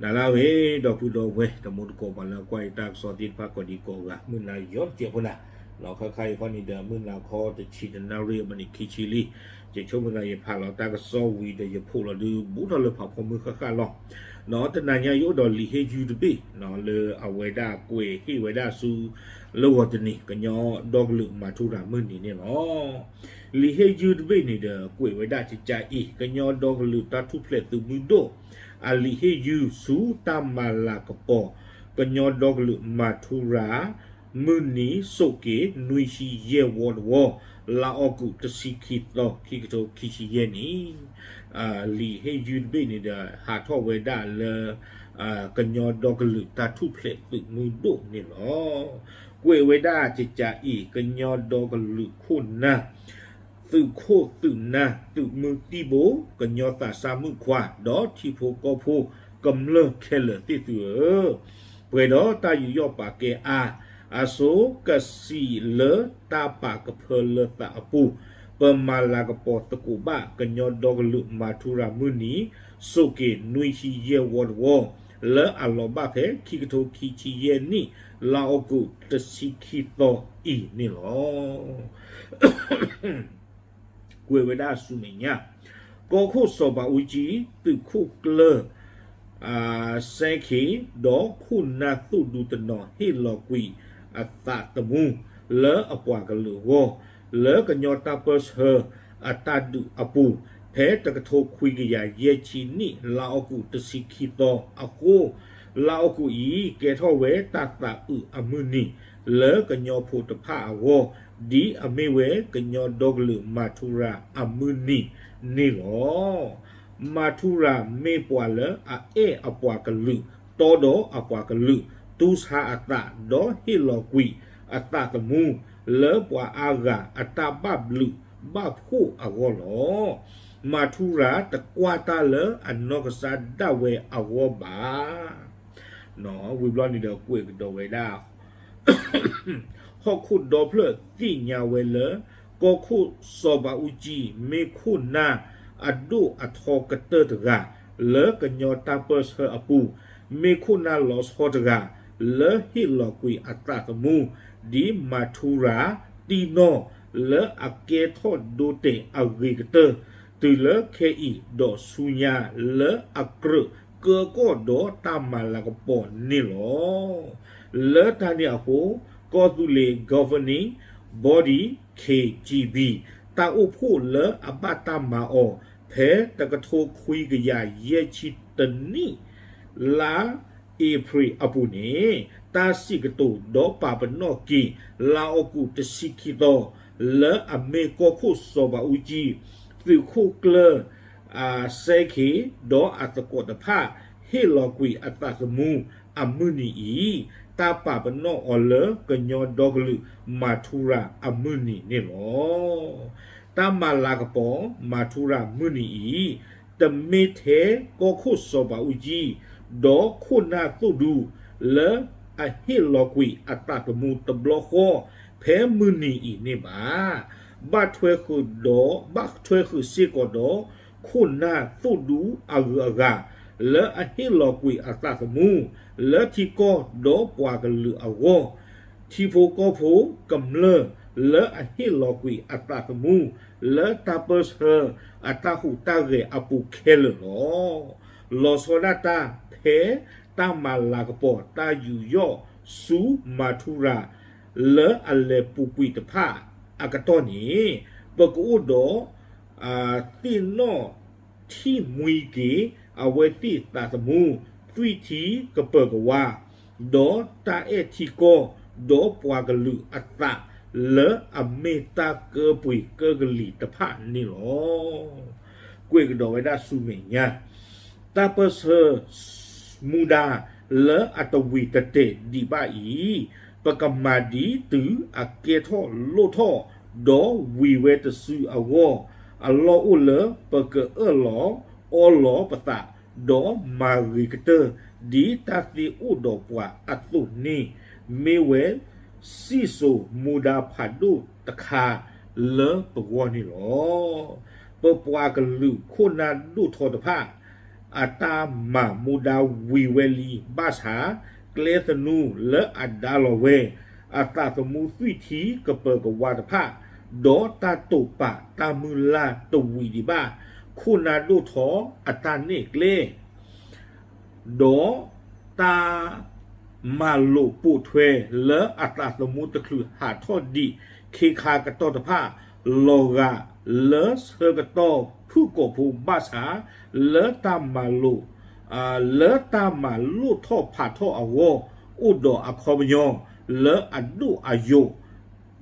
ဟါလၢအဂ့ၤ ဒီပုၢ်ဒီဝဲၢ် တံၤသကိးပှၤလၢကွၢ်ယတၢ်ကစီၣ်သ့ၣ်တဖၣ်ကိးဒံကိးဂၤ မုၢ်နၤယီၤတစဲးဖိနၤ, လီၤခါခါအံၤခီန့ၣ်ဒီး မုၢ်နၤခီတဆံတနၣ်ရံၣ် အမံးနံးခံဆံလံ, ယဆိကမိၣ်သးယဖးလီၤတၢ်ကစီၣ်ဝံၤဒီး ယဖိးလီၤဒုးဘူးထီၣ်လၢဖးဖီမုၢ်ဃၣ်ဃၣ်လီၤ. တနၤညါယအိၣ်ဒီးလံာ်ဟ့ၣ်ယုၢ်တဘ့ၣ် လၢအဝဲဒၣ်ကွဲးဟ့ၣ်ဝဲဒၣ်ဆူ လၢဂီၤတနံၤ ကညီဒီကလုာ်မၤထူရၤမုၢ်နံၤန့ၣ်လီၤ. လံာ်ဟ့ၣ်ယုၢ်တဘ့ၣ်န့ၣ်ဒီး ကွဲးဝဲဒၣ်ကကအံၤ ကညီဒီကလုာ်တၢ်ထူၣ်ဖျဲးသုးမုၢ်ဒိၣ် အလံာ်ဟ့ၣ်ယုၢ်ဆူတၢ်မၤလၤကပီၤ ကညီဒီကလုာ်မၤထူရၤ မုၢ်နံၤစိးက့ၤ နွံဆံယဲၢ်ဝီတဝီ, လါအီကူး တဆံခံသီ ခံကထိခံဆံယဲၢ်နံၣ်, လံာ်ဟ့ၣ်ယုၢ်တဘ့ၣ်န့ၣ်ဒီး ဟးထီၣ်ဝဲဒၣ်လၢ ကညီဒီကလုာ်တၢ်ထူၣ်ဖျဲးသုးမုၢ်ဒိၣ်န့ၣ်လီၤ. ကွဲးဝဲဒၣ်ကကအံၤ ကညီဒီကလုာ်ခိၣ်နၢ် သုးခိၣ်သုးနၢ် သုးမုၢ်သံၣ်ဘိ ကညီသးစၢ်မုၣ်ခွါ ဒီးထံဖိကီၢ်ဖိ ကမျၢၢ်ခဲလၢာ်သ့ၣ်သုဧၢ, ပှဲၤဒီးတၢ်ယူးယီၣ်ပာ်ကဲအါ အစိကစံးလၢတၢ်ပာ်ကဖၢလၢသးအပူၤ, ပမၤလၤကပီၤသကိးဘၣ် ကညီဒီကလုာ်မၤထူရၤမုၢ်နံၤ စိးက့ၤ နွံဆံယဲၢ်ဝီတဝီ လၢအလီၤဘၣ်ဖဲ ခံကထိခံဆံယဲၢ်နံၣ် လါအီကူး တဆံခံသီအံၤန့ၣ်လီၤ. ကွဲးဝဲဒၣ်ဆူမဲာ်ညါ ကီၢ်ခိၣ်စီၤဘးအူကၠံ သုးခိၣ်ကျၢၢ် စဲခ့ ဒီးခိၣ်နၢ်သိၣ်ဒူတနီၤ ဟ့ၣ်လီၤကွံာ်အသးသမူ လၢအပှၤကလုာ်အဂီၢ် လၢကညီတၢ်ပၢၢ်ဆၢအတၢ်ဒုးအပူၤ ဖဲတကထိခွံကယၤယဲၢ်ဆံနံၣ် လါအီကူး တဆံခံသီအဃိ, လါအီကူးအံၤ ကဲထီၣ်ဝဲတၢ်သးအုးအမုၢ်နံၤ လၢကညီဖိတဖၣ်အဂီၢ် ဒ်အမ့ၢ်ဝဲကညီဒီကလုာ်မၤထူရၤအမုၢ်နံၤန့ၣ်လီၤ. မၤထူရၤမ့ၢ်ပှၤလၢအအဲၣ်အပှၤကလုာ် တီဒီးအပှၤကလုာ် တူၢ်ဆါအသး ဒီးဟ့ၣ်လီၤကွံာ်အသးသမူ လၢပှၤအါဂၤအတၢ်ဘၣ်ဘျုးဘၣ်ဖှိၣ်အဂီၢ်လီၤ. မၤထူရၤတကွၢ်တၢ်လၢအနီၢ်ကစၢ်ဒၣ်ဝဲအဂီၢ်ဘၣ်. ဝံၤဘျီန့ၣ်ဒီးကွဲးကဒီးဝဲဒၣ် ဟီၣ်ခိၣ်ဒီဖျၢၣ်သ့ၣ်ညါဝဲလၢ ကီၢ်ခိၣ်စီၤဘးအူကၠံ မ့ၢ်ခိၣ်နၢ်အဒိၣ်အထီကတၢၢ်တဂၤ လၢကညီတၢ်ပၢၢ်ဆၢအပူၤ, မ့ၢ်ခိၣ်နၢ်လီၤဆီတဂၤ လၢဟ့ၣ်လီၤကွံာ်အသးသမူ ဒ်မၤထူရၤ တံၢ်နီၢ်လၢအကဲထီၣ်ဒိတဲာ်အဂ့ၤကတၢၢ် တုၤလၢခဲအံၤဒီးဆူညါ လၢအကြၢးကၢကီၢ်ဒီးတၢ်မၤလၤကပီၤန့ၣ်လီၤ. လၢတၢ်န့ၣ်အဃိ ကီၢ်သူလ့ၤ governing body K G B တၢ်အိၣ်ဖှိၣ်လၢအဘၣ်တၢ်မၤအီၤ ဖဲတကထိခွံကယၤယဲၢ်ဆံတနံၣ် လါအ့ဖြ့ၣ်အပူၤန့ၣ် တၢ်စံးကတိၤဒီးပာ်ပနီၣ်က့ၤ လါအီကူး တဆံခံသီ လၢအမ့ၢ်ကီၢ်ခိၣ်စီၤဘးအူကၠံ သုးခိၣ်ကျၢၢ် စဲခ့ ဒီးအသကိးတဖၣ် ဟ့ၣ်လီၤကွံာ်အသးသမူအမုၢ်နံၤအံၤ တၢ်ပာ်ပနီၣ်အီၤလၢကညီဒီကလုာ်မၤထူရၤအမုၢ်နံၤန့ၣ်လီၤ. တၢ်မၤလၤကပီၤမၤထူရၤမုၢ်နံၤအံၤ တမ့ၢ်ထဲကီၢ်ခိၣ်စီၤဘးအူကၠံ ဒီးခိၣ်နၢ်သိၣ်ဒူ လၢအဟ့ၣ်လီၤကွံာ်အသးသမူတဘျီဃီ ဖဲမုၢ်နံၤအံၤန့ၣ်ဘၣ်. ဘၣ်ထွဲဃုာ်ဒီး ဘၣ်ထွဲဃုာ်စ့ၢ်ကီးဒီး ခိၣ်နၢ်သိၣ်ဒူအဂုၤအဂၤ လၢအဟ့ၣ်လီၤကွံာ်အသးသမူ လၢထံကီၢ်ဒီးပှၤကလုာ်အဂီၢ်, ထံဖိကီၢ်ဖိကမျၢၢ် လၢအဟ့ၣ်လီၤကွံာ်အသးသမူ လၢတၢ်ပၢၢ်ဆၢအတၢ်ဟူးတၢ်ဂဲၤအပူၤခဲလၢာ်လီၤ. လီၤဆီဒၣ်တၢ်ဖဲတၢ်မၤလၤကပီၤတၢ်ယူးယီၣ်ဆူမၤထူရၤ လၢအလဲၤပူၤကွံာ်တဖၣ်အကတီၢ်န့ၣ် ပကအိၣ်ဒီး သ့ၣ်နီၣ်ထံၣ်မှံက့ၤ အဝဲသ့ၣ်သးသမူ သွံၣ်ထံကပၢၤကဝါ ဒီးတၢ်အဲၣ်ထံကီၢ် ဒီးပှၤကလုာ်အသး လၢအမ့ၢ်တၢ်ကၢပှ့ၤကၢကလံၤတဖၣ်န့ၣ်လီၤ. ကွဲးကဒီးဝဲဒၣ်ဆူမဲာ်ညါ တၢ်ပၢၢ်ဆၢ မူဒါ လၢအတဝံၤတတဲာ်ဒံးဘၣ်အံၤ ပကမၤဒ်တုၤအကဲထီၣ်လိၣ်ထီၣ် ဒီးဝံၤဝဲတစုအဂီၢ် အလီၢ်အိၣ်လၢပကအၢၣ်လီၤအီလီၤပသး ဒီးမၤဂ့ၤကတၢၢ် ဒ်တၢ်သ့အိၣ်ဒီးပှၤအသိးန့ၣ် မ့ၢ်ဝဲစံၣ်စိၤမူဒါဖးဒိၣ်တခါလၢပဂီၢ်န့ၣ်လီၤ. ပပှၤကလုာ်ခိၣ်နၢ်ဒိၣ်ထီတဖၣ် အတၢ်မၤမူဒါဝံၤဝဲလံ ဘၣ်ဆၣ် ကျဲသနူလၢအဒါလီၤဝဲ အသးသမူသွံၣ်ထံကပၢၤကဝါတဖၣ် ဒီးတၢ်တိာ်ပာ်တၢ်မုၢ်လၢ်တဝံၤဒံးဘၣ် ခိၣ်နၢ်ဒိၣ်ထီၣ်အတၢ်နဲၣ်ကျဲ ဒီးတၢ်မၤလိာ်ပိာ်ထွဲလၢအသးသမူတချုးဟးထီၣ်ဒံး ခ့ခါကတီၢ်တဖၣ် လီၤဂာ်လၢဆၢကတီၢ်ဖုၣ်ကိာ်ဖိဘၣ်ဆၣ် လၢတၢ်မၤလိာ် လၢတၢ်မၤလိာ်ထီၣ်ဖးထီၣ်အဂီၢ် အိၣ်ဒီးအခီပညီ လၢအဒိၣ်အယိာ်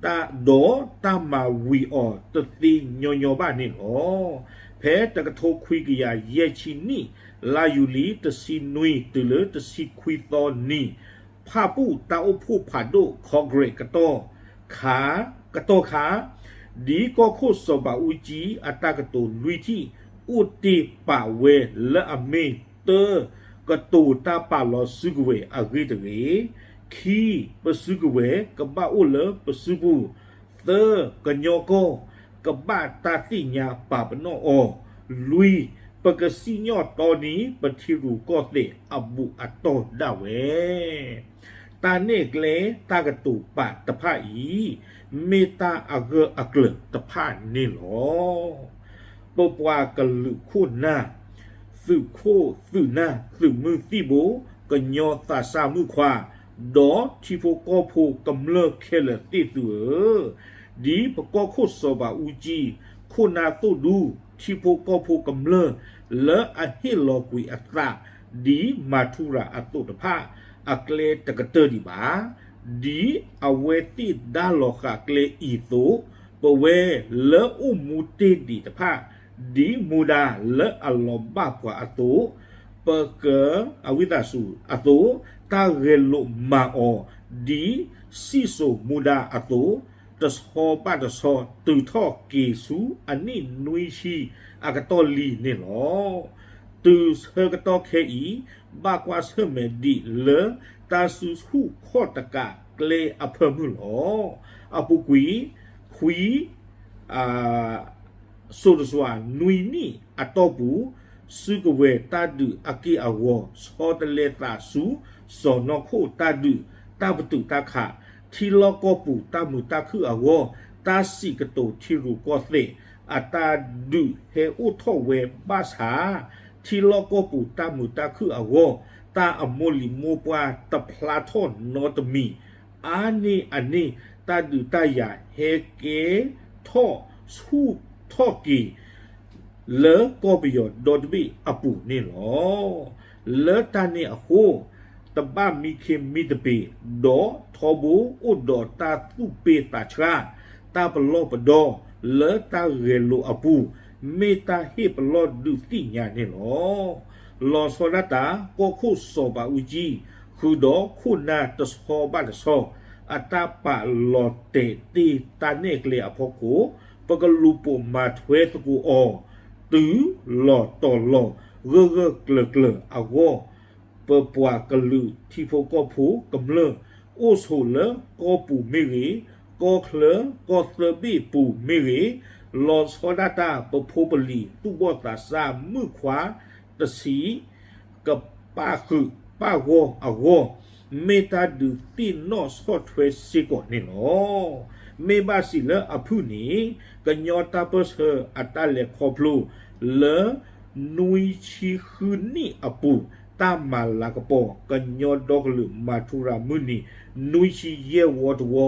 ဒီးတၢ်မၤဝံၤအီၤတသ့ညီညီဘၣ်န့ၣ်လီၤ. ဖဲတကထိခွံကယၤယဲၢ်ဆံနံၣ် လါယူၤလံ တဆံနွံတုၤလၢတဆံခွံသီနံၤ ဖၣ်ပူၣ်တၢ်အိၣ်ဖှိၣ်ဖးဒိၣ် Congress ကတီၢ်ခါ ကတီၢ်ခါ ဒ်ကီၢ်ခိၣ်စီၤဘးအူကၠံအတၢ်ကတိၤလွံၢ်ထံၣ် အိၣ်တ့ၢ်ပာ်ဝဲလၢအမ့ၢ် တၢ ကတိၤတၢ်ပာ်လီၤစုကဝဲၤအဂ့ၢ်တဂ့ၤ, ခံ ပစုကဝဲၤကဘၣ်အိၣ်လၢပစုပူၤ, သၢ ကညီကီၢ် ကဘၣ်တၢ်သ့ၣ်ညါပာ်ပနီၣ်အီၤ, လွံၢ် ပကစံၣ်ညီၣ်တီနံၤပထံရူၢ်ကီၢ်သဲးအဘူးအတီၢ်ဒၣ်ဝဲ တၢ်နဲၣ်ကျဲတၢ်ကတိၤပာ်တဖၣ်အံၤ မ့ၢ်တၢ်အဂၢၢ်အကျၢၤတဖၣ်န့ၣ်လီၤ. ပပှၤကလုာ်ခိၣ်နၢ် သုးခိၣ်သုးနၢ် သုးမုၢ်သံၣ်ဘိ ကညီသးစၢ်မုၣ်ခွါ ဒီးထံဖိကီၢ်ဖိကမျၢၢ်ခဲလၢာ်သ့ၣ်သုဧၢ, ဒ်ပကီၢ်ခိၣ်စီၤဘးအူကၠံ ခိၣ်နၢ်သိၣ်ဒူ ထံဖိကီၢ်ဖိကမျၢၢ် လၢအဟ့ၣ်လီၤကွံာ်အသး ဒ်မၤထူရၤအသိးတဖၣ် အကျဲတကတၢၢ်ဒံးဘၣ်. ဒ်အဝဲသ့ၣ်ဒါလီၤဃာ်ကျဲအံၤအသိး, ပဝဲလၢအိၣ်မူတ့ၢ်ဒံးတဖၣ် ဒ်မူဒါလၢအလီၤဘၣ်ပှၤအသိး, ပက အဝံသးစူၤအသိး, တၢ်ဂဲၤလိာ်မၤအီၤ ဒ်စံၣ်စိၤမူဒါအသိး, တဆီဘၣ်တဆီ တုၤထီၣ်က့ၤဆူအနံၣ်နွံဆံအကတီၢ်လံန့ၣ်လီၤ. တုၤဆၢကတီၢ်ခဲအံၤ ဘၣ်ကွၢ်ဆၢၣ်မဲာ်ဒံးလၢတၢ်စုဆူၣ်ခီၣ်တကးကျဲအဖၢမုၢ်လီၤ. အပူၤကွံာ် ခွံ စိၤတစွၤနွံနံၣ်အတီၢ်ပူၤ စုကဝဲၤတၢ်ဒုးအက့ၢ်အဂီၤ ဆီတလဲသးဆူ စီၤနီၢ်ခိၣ်တၢ်ဒုး တၢ်ပတုာ်တၢ်ခး ထံလီၢ်ကီၢ်ပူၤတၢ်မုာ်တၢ်ခုၣ်အဂီၢ် တၢ်စံးကတိၤထံရူၢ်ကီၢ်သဲး အတၢ်ဒုးဟဲအိၣ်ထီၣ်ဝဲဘၣ်ဆၣ် ထံလီၢ်ကီၢ်ပူၤတၢ်မုာ်တၢ်ခုၣ်အဂီၢ် တၢ်အမိၢ်လံၤမိၢ်ပှၢ်တဖျါထီၣ်နီတမံၤ အါန့ၢ်အန့ၣ် တၢ်ဒုးတၢ်ယၤဟဲကဲထီၣ်ဆူၣ်ထီၣ်က့ၤ လၢကီၢ်ပယီၤဒီတဘ့ၣ်အပူၤန့ၣ်လီၤ. လၢတၢ်န့ၣ်အဃိ တဘၣ်မံခ့မံတပ့ၤ ဒီးထီဘိအိၣ်ဒီးတၢ်သူၣ်ပ့ၢ်သးဆှါ တၢ်ပလီၢ်ပဒီ လၢတၢ်ဂဲၤလိာ်အပူၤ မ့ၢ်တၢ်ဟ့ၣ်ပလီၢ်ဒုးသ့ၣ်ညါန့ၣ်လီၤ. လီၤဆီဒၣ်တၢ် ကီၢ်ခိၣ်စီၤဘးအူကၠံ ဃုာ်ဒီးခိၣ်နၢ်တဆီဘၣ်တဆီ အတၢ်ပာ်လီၤတဲာ်တ့ၢ်တၢ်နဲၣ်ကျဲအဖီခိၣ် ပကလူၤပိာ်မၤထွဲသကိးအီၤ တုၤလီၤတီၤလီၤ ဂၢၢ်ဂၢၢ်ကျၢၤကျၢၤအဂီၢ် ပပှၤကလုာ်ထံဖိကီၢ်ဖိကမျၢၢ် အိၣ်ဆိးလၢကီၢ်ပူၤမ့ၢ်ဂ့ၤ, ကီၢ်ချၢကီၢ်သၢဘ့ၣ်ပူၤမ့ၢ်ဂ့ၤ, လီၤဆီဒၣ်တၢ် ပဖိပလံၤသူၣ်ဘီၣ်သးစၢ်မုၣ်ခွါတဆံး ကပာ်ဃုာ်ပာ်ဂီၢ်အဂီၢ် မ့ၢ်တၢ်ဒုးသ့ၣ်နီၣ်ဆီၣ်ထွဲစ့ၢ်ကီးန့ၣ်လီၤ. မ့ၢ်ဘၣ်စံးလၢအဖုၣ်န့ၣ် ကညီတၢ်ပၢၢ်ဆၢအတၢ်လဲၤခီဖျိလၢ နွံဆံဃုနံၣ်အပူၤ တၢ်မၤလၤကပီၤ ကညီဒီကလုာ်မၤထူရၤမုၢ်နံၤ နွံဆံယဲၢ်ဝီတဝီ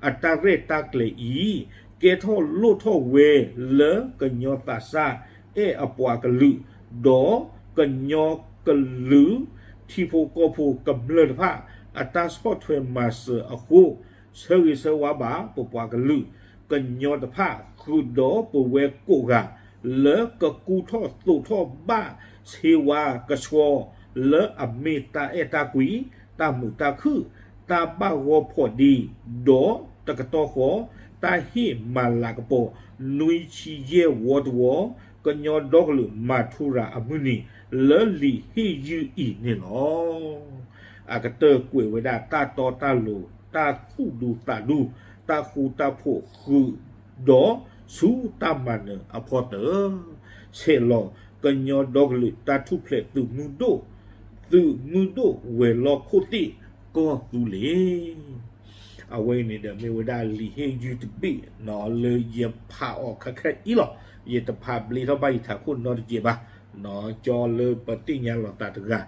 အတၢ်ရဲၣ်တၢ်ကျဲၤအံၤ ကဲထီၣ်လိၣ်ထီၣ်ဝဲလၢကညီသးစၢ်အဲၣ်အပှၤကလုာ် ဒီးကညီကလုာ် ထံဖိကီၢ်ဖိကမျၢၢ်တဖၣ် အတၢ်ဆီၣ်ထွဲမၤစၢၤအဃိ ဆၢဂ့ၤဆၢဝါဘၣ်ပပှၤကလုာ်ကညီတဖၣ် ဃုာ်ဒီးပဝဲကိးဂၤ လၢကကူထီၣ်သိးထီၣ်ဘၣ်ဆ့ဝါကဆှီ လၢအမ့ၢ်တၢ်အဲၣ်တၢ်ကွံ တၢ်မုာ်တၢ်ခုၣ် တၢ်ဘၣ်ဂီၢ်ဖီၣ်ဒံး ဒီးတကတီၢ်ဃီ တၢ်ဟ့ၣ်မၤလၤကပီၤ နွံဆံယဲၢ်ဝီတဝီ ကညီဒီကလုာ်မၤထူရၤအမုၢ်နံၤ လၢလံာ်ဟ့ၣ်ယုၢ်အံၤန့ၣ်လီၤ. အကတၢၢ်ကွဲးဝဲဒၣ်တၢ်တီတၢ်လိၤ တၢ်သူၣ်ဒူသးဒူ တၢ်ဃူတၢ်ဖိးဃုာ်ဒီး ဆူတၢ်မၤနၢၤအဖီတၢၢ်, ဆဲးလီၤကညီဒီကလုာ်တၢ်ထူၣ်ဖျဲးသုးမုၢ်ဒိၣ်, သုးမုၢ်ဒိၣ်ဝဲၤလီၢ်ခိၣ်သ့ၣ်ကီၢ်သူလ့ၤ အဝဲအံၤန့ၣ်ဒီး မ့ၢ်ဝဲဒၣ်လံာ်ဟ့ၣ်ယုၢ်တဘ့ၣ် လၢယဖးအီၤခဲခဲအံၤလီၤ. ယတဖးဘျ့ထီၣ်ဘၣ်ယထးခိၣ်နီတစဲးဘၣ်. ကၠီလၢပသ့ၣ်ညါလီၤသးတဂၤ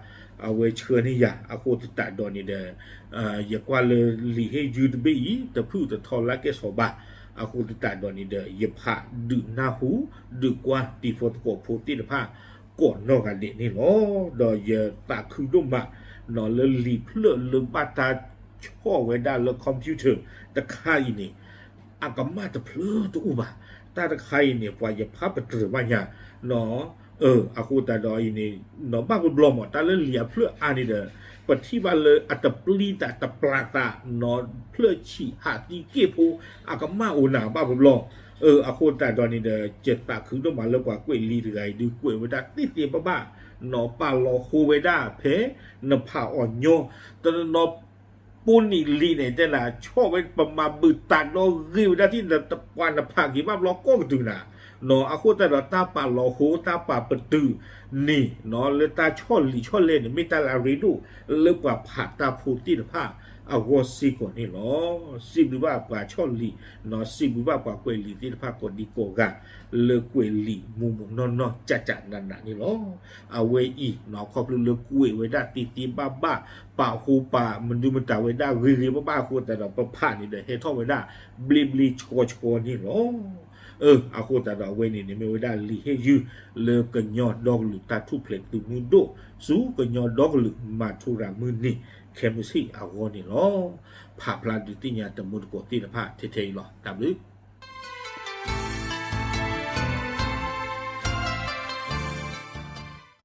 အဝဲဆှၢန့ၢ်ယၤ အဃိသတးဒီးန့ၣ်ဒီး ယကွၢ်လၢလံာ်ဟ့ၣ်ယုၢ်တဘ့ၣ်အံၤ တဖုၣ်တထီလၢကဲၣ်ဆိးဘၣ်. အဃိသတးဒီးန့ၣ်ဒီး ယဖးဒုးနၢ်ဟူ ဒုးကွၢ်တံၤဖိသကိးဖိသ့ၣ်တဖၣ် ကိးနီၢ်ဂၤဒဲးန့ၣ်လီၤ. ဒီးယသးခုဒိၣ်မး လၢလံာ်ဖျၢၣ်လၢဘၣ်တၢ်ဆီၣ်ဝဲဒၣ်လၢ computer တခါအံၤန့ၣ် အကမၣ်တဖျၢၣ်တအိၣ်ဘၣ်. တၢ်တခါအံၤန့ၣ် ပှၤယဖးပတြၢၤဘၣ်ညါ အဃိသတးဒီးအံၤန့ၣ် ဘၣ်ပဘျီမး တၢ်လၢလံာ်အဖျၢၣ်အါန့ၣ်ဒီး ပထံၣ်ဘၣ်လၢအတပျံၤသးတပျၢ်သး ဖျၢၣ်ဆံးဟးသံက့ၣ်ဖိ အကမၣ်အိၣ်နၤဘၣ်ပဘျီ. အဃိသတးဒီးန့ၣ်ဒီး ယသးခုဒိၣ်မးလၢပှၤကွဲးလံာ်တဂၤအံၤ ဒုးကွဲးဝဲဒၣ်သ့သ့ဘၣ်ဘၣ် ပာ်လီၤဃိဝဲဒၣ်ဖဲ နဖးအီၤညီ တနီၤနီၤ ပိနံာ်လံာ်န့ၣ် တဲနၤ ဆီၣ်ဝဲ ပမၤဘုးတၢ်ဒီဂ့ၢ်ဝဲဒၣ်ထံၣ် ပှၤနဖးက့ၤဘၣ်ဘျီကိးကတုၤနၤ. အဃိသတးဒီး တၢ်ပာ်လီၤဃိ တၢ်ပာ်ပတုာ်န့ၣ် လၢတၢ်ဆီၣ်လံာ်ဆီၣ်လဲၢ်န့ၣ် မ့ၢ်တၢ်လၢအရ့ဒိၣ် လၢပှၤဖးတၢ်ဖိသ့ၣ်တဖၣ်အဂီၢ်စ့ၢ်ကီးန့ၣ်လီၤ. စံးဘျုးဘၣ်ပှၤဆီၣ်လံာ် စံးဘျုးဘၣ်ပှၤကွဲးလံာ်သ့ၣ်တဖၣ်ကိးဒံကိးဂၤ လၢကွဲးလံာ်မုၢ်မုၢ်နီၢ်နီၢ် ကၠးကၠးနးနးန့ၣ်လီၤ. အဝဲအံၤ ခီဖျိလၢကွဲးဝဲဒၣ်သ့သ့ဘၣ်ဘၣ် ပာ်ဃိပာ်မနုၤမတၤဝဲဒၣ်ဂ့ၤဂ့ၤဘၣ်ဘၣ်အဃိသတးဒီး ပဖးန့ၣ်ဒီးဟဲထီၣ်ဝဲဒၣ် ဘျ့ဘျ့ဆှီဆှီန့ၣ်လီၤ. အဃိသတးဒီးအဝဲန့ၣ်န့ၣ် မ့ၢ်ဝဲဒၣ်လံာ်ဟ့ၣ်ယုၢ် လၢကညီဒီကလုာ်တၢ်ထူၣ်ဖျဲးသုးမုၢ်ဒိၣ် ဆူကညီဒီကလုာ်မၤထူရၤမုၢ်နံၤ ခဲမုၢ်ဆ့ၣ်အဂီၢ်န့ၣ်လီၤ. ဖးဖျါဒုးသ့ၣ်ညါတမူတကိးသ့ၣ်တဖၣ်ထဲထဲအံၤလီၤ. တၢ်ဘျုး